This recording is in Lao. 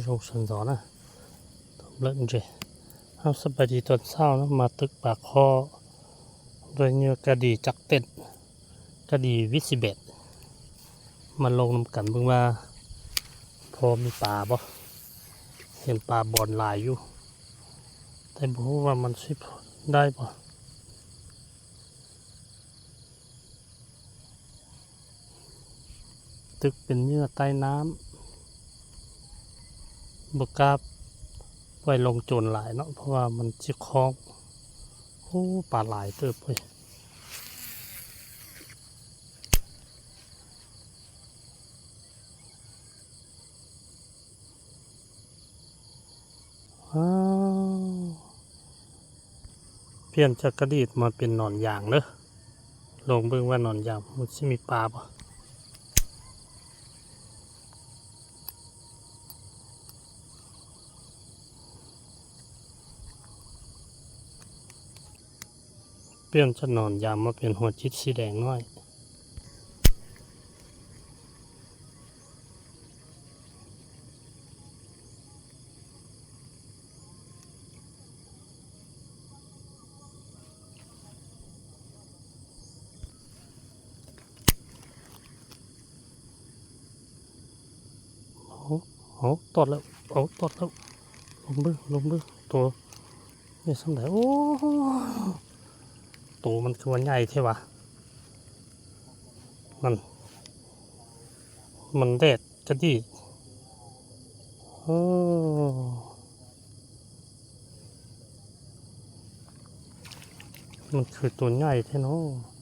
ໂອ້ ສັນຈອນນະ ເລີ່ມເດ. ເຮົາສະບາຍດີຕອນເຊົ້າເນາະ ມາຕຶກປາຄໍ້ດ້ວຍເຫຍື່ອກະດີຈັກເຕັນ ກະດີວິດສິບເອັດ ມາລອງນຳກັນເບິ່ງວ່າພໍມີປາບໍ່. ເຫັນປາບອນຫຼາຍຢູ່ ແຕ່ບໍ່ຮູ້ວ່າມັນຊິໄດ້ບໍ່. ຕຶກເປັນເຫຍື່ອໃຕ້ນ້ຳ ບໍ່ກ້າປ່ອຍລົງໂຈນຫຼາຍເນາະ ເພາະວ່າມັນຊິຄ້ອງ. ໂອ້ ປາຫຼາຍເຕີບເວີຍ. ອ້າວ ປ່ຽນຈາກກະດີດມາເປັນໜອນຢາງເດີ. ລອງເບິ່ງວ່າໜອນຢາງມັນຊິມີປາບໍ່. ປ່ຽນຈາກໜອນຢາງມາເປັນຫົວຈິດສີແດງນ້ອຍ. ໂອ້ ໂອ້ ຕອດແລ້ວ ໂອ້ ຕອດແລ້ວ. ລອງເບິ່ງ ລອງເບິ່ງ ໂຕໃຫຍ່ສ່ຳໃດ. ໂອ້ ໂຕມັນຄືວ່າໃຫຍ່ແທ້ຫວາ. ມັນ ມັນແດດກະດີດ. ໂອ້ ມັນຄືໂຕໃຫຍ່ແທ້ເນາະ.